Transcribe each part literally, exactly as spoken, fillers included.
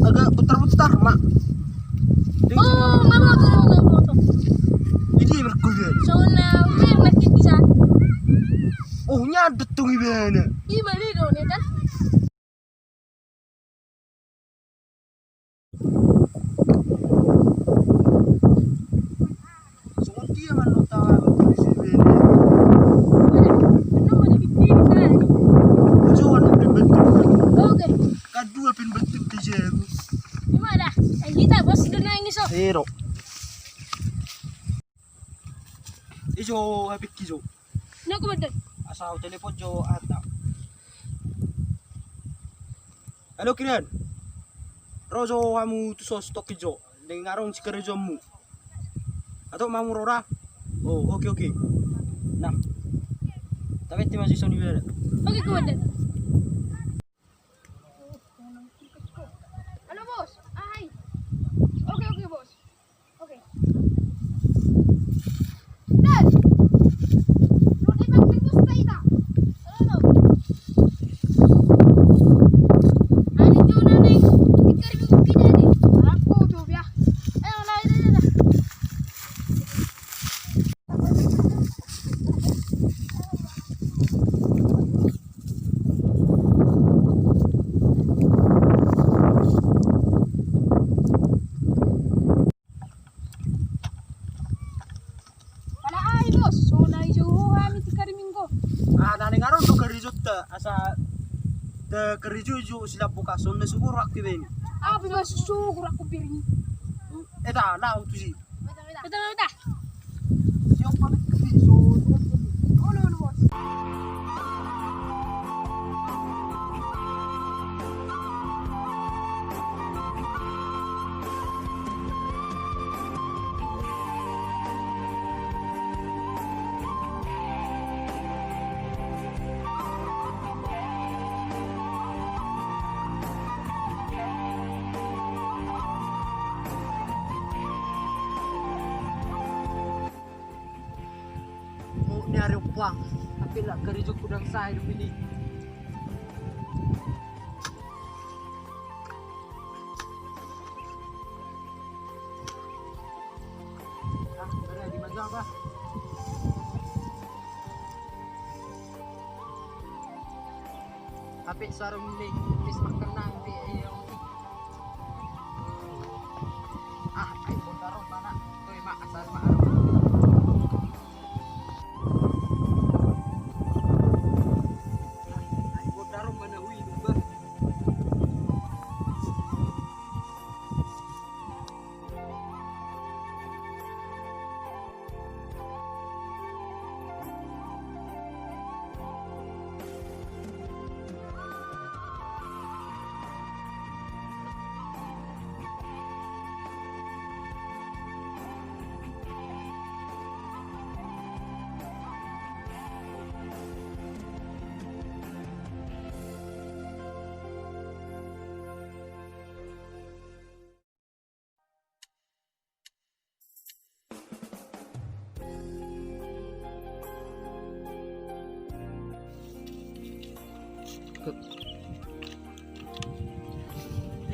Agak putar-putar, Mak. Oh, mama, aku mau ngomong. Ini berkuda. Sona, udah, makin bisa. Oh, nyadet tuh gimana? Gimana dong, ya kan? Songon dia manuk tawa. Oke. Kadua pin bentuk di jago. Gimana? Eh, kita bos, udah nangis, oh. Ero. Ijo, habis kijo. Ini aku betul. Asal telepon jo ata. Halo, Kiran. Ro jo hamu tu sos toki jo. Dengan arong si kerja mu. Atau mau rora? Oh, oke, oke. Nah. Tapi tim masih soni beda. Oke, kuat deh. Halo, Bos. Ah, hai. Oke, oke, Bos. Oke. Dad! Rodi, Bang, Bang, Bos, kita. Halo, halo. Ani tu nani, tikar minggu kita ni. Aku tu, ya. Eh, lah, ini, ini, ini. Pala ai, Bos, so na ijo ho hami tikar minggu. Ah, na ningaron do kerja ta, asa te kerja jo silap buka, so na syukur aku beng. Apa, Bos, syukur aku piring. Eta, lau tu si. Beta, beta. Beta, beta. Siap pamit ke sini, so, terus ke sini. Olo, olo, Bos. Oh, ni ari ompang. Tapi lah kerja kudang saya di sini. Ah, ada di mana, Pak? Hape sarung ni, pis makan nang di, iya, roti. Ah, ai, kota ro mana? Koi, Mak, asal, Mak. Ai, kota ro mana, hui, lupa.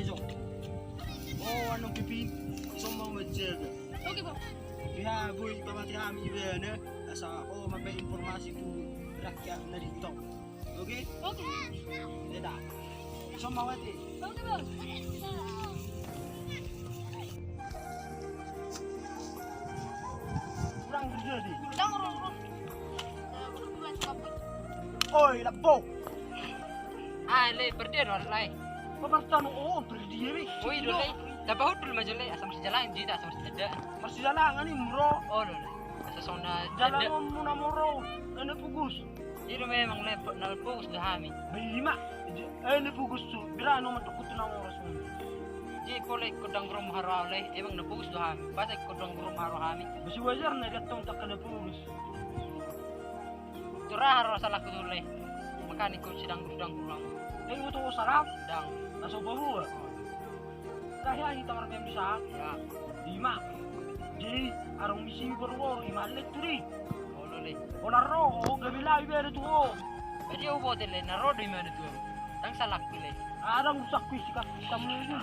Ijo. Oh, anu pipi, sombong bejaga. Oke, Bang. Ya, boy, pamati kami, ya, ne. Asa, oh, mape informasi tu rakyat na di tong. Oke? Oke. Eda. Sombong mati. Oke, Bang. Kurang kerja di. Kurang, kurang, kurang. Oi, labo. Ah, le, perdi do, lai. Papartano, oh, perdi, be. Oi, do, lai. Tapa hudul majo, lai. Asa marsijalangan, jida, asa marsijalangan. Marsijalangan ni, bro. Oh, do, lai. Asa sonda jalangan mu na moro. Ene pugus. Ido memang lepot na pugus do hami. Beli ma. Ene pugus tu. Bira no matuk kutu na moro sonda. Jadi pole kodang guru maharo au, lai. Emang na pugus do hami. Pas kodang guru maharo hami. Besi wajar na dia tong tak kena pugus. Turaha ro salahku tu, lai. Makana ko sidang guru, sidang guru. Lai, uto salam. Dang. Langsung bahu. Tahe aja tamar pem bisa. Ya. Ima. Jadi arong misi baru baru ima le tu di. Olo, le. Olo, ro, oh, gabe lai bere tu, oh. Jadi, oh, bote, le, na ro do ima tu. Dang salahku, le. Ada rusak fisik aku, kamu ini.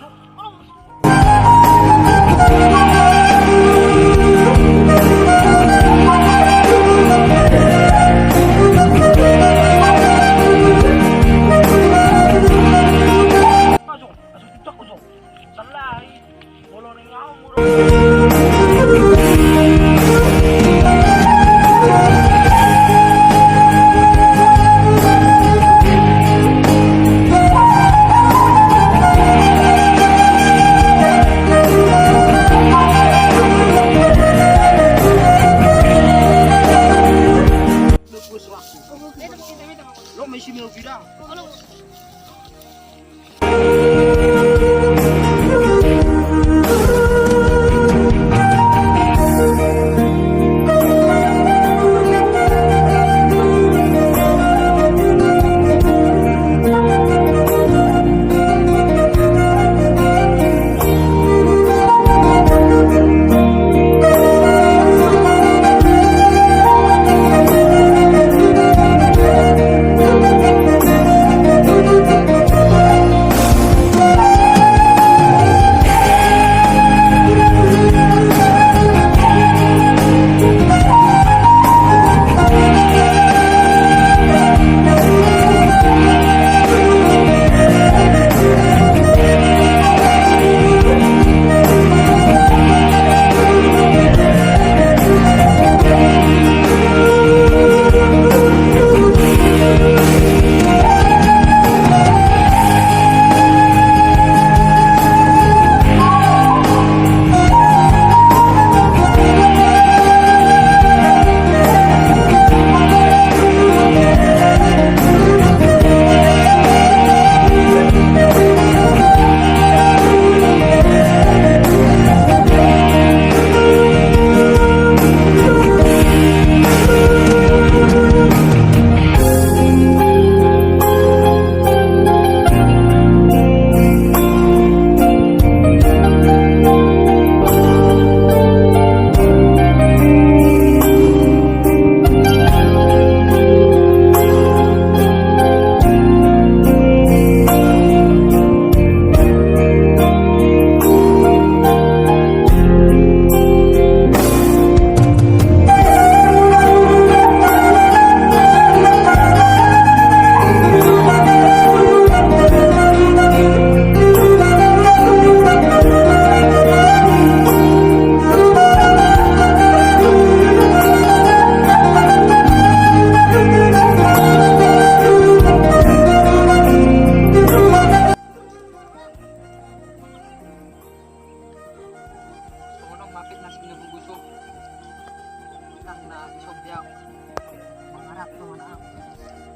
Masuk, masuk, tutup, masuk. Salah. Lo masih mau bilang? Songon on ma, Pit, na sibinabungkus on. Nang na di son be ahu mangarap tu anak ahu.